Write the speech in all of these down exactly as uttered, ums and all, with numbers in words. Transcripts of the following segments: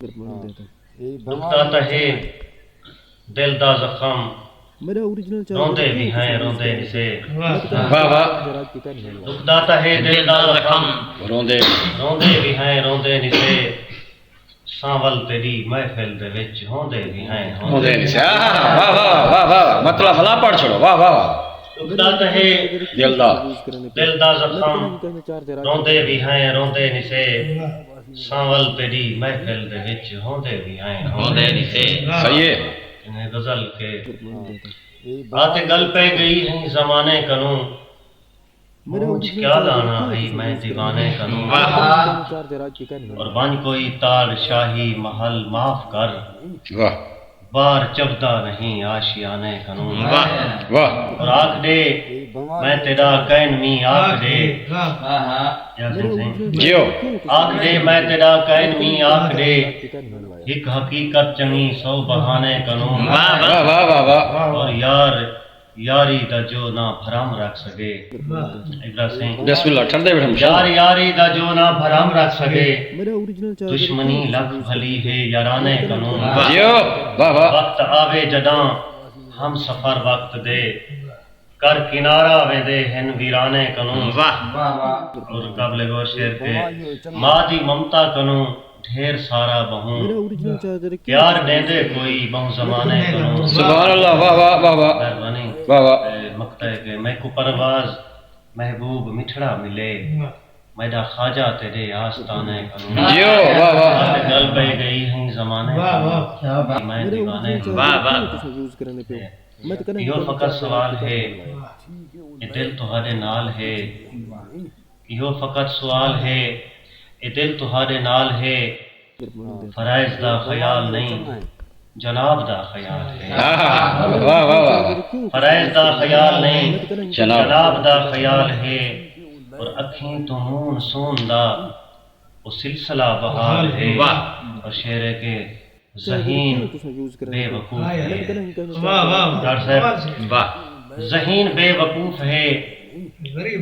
دکھدا تاں ہے دل دا زخم، روندے وی ہیں روندے نسے۔ واہ واہ۔ دکھدا تاں ہے دل دا زخم، روندے۔ روندے وی ہیں روندے نسے۔ سانول تیݙی محفل دے وچ ہوندے وی ہیں ہوندے نسے۔ آہا، واہ واہ واہ واہ، مطلب بھلا پڑھ چھوڑو، واہ واہ واہ۔ دکھدا تاں ہے دل دا۔ دل دا زخم، روندے وی ہیں روندے نسے۔ سانول تیݙی محفل دے وچ ہوندے وی ہیں ہوندے نسے۔ صحیح ہے۔ انہیں غزل کے آ تے ڳل پئے ڳئی ہیں زمانے کنوں۔ مونجھ کیا لانا ہئی میں دیوانے کنوں۔ واہ۔ اور ونڄ کوئی تاڑ شاہی محل معاف کر۔ واہ۔ بار چبھدا نہیں آشیانے کنوں۔ واہ۔ واہ۔ اور آکھ ݙے میں تیݙا کائن ویں آکھ ݙے۔ یاسین سئیں۔ جیو۔ آکھ ݙے میں تیݙا کائن ویں آکھ ݙے۔ ہک حقیقت چنڳی سو بہانے کنوں۔ واہ واہ واہ واہ۔ اور یار یاری دا جو نہ بھرم رکھ سڳے۔ واہ۔ ابرا سئیں۔ بسم اللہ، ٹھنڈے ویٹھے ہم۔ یار یاری دا جو نہ بھرم رکھ سڳے۔ دشمنی لکھ بھلی ہے یارانے کنوں۔ واہ۔ جیو، واہ واہ۔ وقت آوے جݙاں ہم سفر وقت دے کر کنارہ ویندے ہن ویرانے کنوں۔ واہ۔ اور قابل غور شعر کے ماں دی ممتا کنوں ڈھیر سارا ٻہوں۔ پیار ݙیندے کوئی ٻہوں زمانے کنوں۔ سبحان اللہ، واہ واہ واہ واہ۔ مہربانی۔ واہ واہ۔ اے مقطع ہے کہ میکوں پرواز محبوب مٹھڑا ملے، میݙا خواجہ تیݙے آستانے کنوں۔ جیو، واہ واہ۔ ڳل پئے ڳئی ہیں زمانے کنوں۔ میں دیوانے کنوں۔ واہ واہ۔ ایہو فقط سوال ہے، اے دل تہاݙے نال ہے۔ ایہو فقط سوال ہے، اے دل تہاݙے نال ہے۔ فرائض دا خیال نہیں، جناب دا خیال ہے۔ واہ واہ واہ۔ فرائض دا خیال نہیں، جناب۔ جناب دا خیال ہے۔ اور اکھیں توں مون سون دا او سلسلہ بحال ہے۔ واہ۔ اور شعر ہے کہ ذہین بے وقوف ہے۔ واہ واہ۔ ڈاکٹر صاحب۔ واہ۔ ذہین بے وقوف ہے،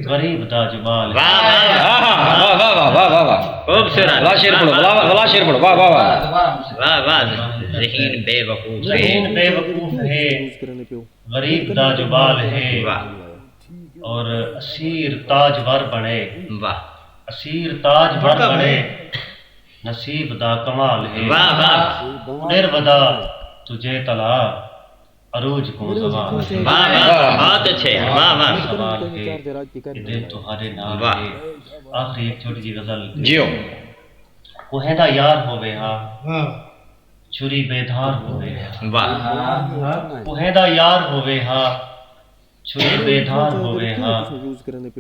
غریب دا جو ٻال ہے۔ واہ واہ واہ۔ واہ واہ واہ واہ واہ واہ۔ خوبصورت۔ ولا شعر پڑھو، ولا، ولا شعر پڑھو، واہ واہ واہ۔ واہ واہ۔ ذہین بے وقوف ہے۔ ذہین بے وقوف ہے، غریب دا جو ٻال ہے۔ واہ۔ اور اسیر تاجور بݨے۔ واہ۔ اسیر تاجور بݨے، نصیب دا کمال ہے۔ واہ واہ۔ ݙر ودا تجھے تلا عروج کوں زوال ہے۔ واہ واہ، بہت اچھے، واہ واہ۔ سوال ہے، اے دل تہاݙے نال واہ۔ ہے۔ آخری ہک چھوٹی جی غزل۔ جیو۔ کوہیں دا یار ہووے ہا، واہ۔ چھری بے دھار ہووے ہا۔ واہ۔ کوہیں دا یار ہووے ہا، چھری بے دھار ہووے ہا۔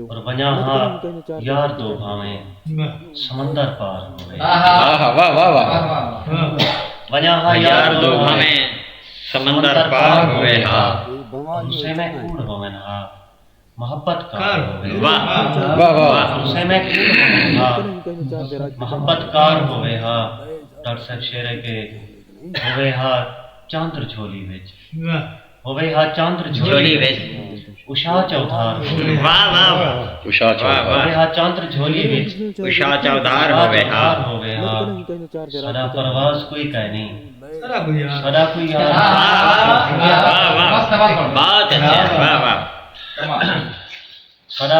اور ونڄاں ہا یار دو بھاویں واہ۔ سمندر پار ہووے۔ آہا۔ آہا، واہ واہ واہ۔ واہ۔ ونڄاں ہا یار دو بھاویں سمندر پار ہووے ہا۔ حسین کوڑ ہوون ہا، محبت کار ہووے۔ واہ۔ واہ واہ۔ حسین کوڑ ہوون ہا، محبت کار ہووے ہا۔ ڈاکٹر صاحب شعر ہے کہ ہووے ہا چاندر جھولی وچ۔ واہ۔ ہووے ہا چاندر جھولی جھولی وچ۔ وچ۔ اشا چودھار ہووے۔ واہ واہ واہ۔ اشا چودھار۔ واہ واہ۔ ہووے ہا چاندر جھولی وچ۔ اشا چودھار ہووے ہا۔ ہووے ہا۔ ساݙا پرواز کوئی کائے نہیں۔ ساݙا کوئی یار۔ ساݙا کوئی یار۔ واہ واہ۔ واہ واہ۔ بہت اچھا۔ واہ واہ۔ ساݙا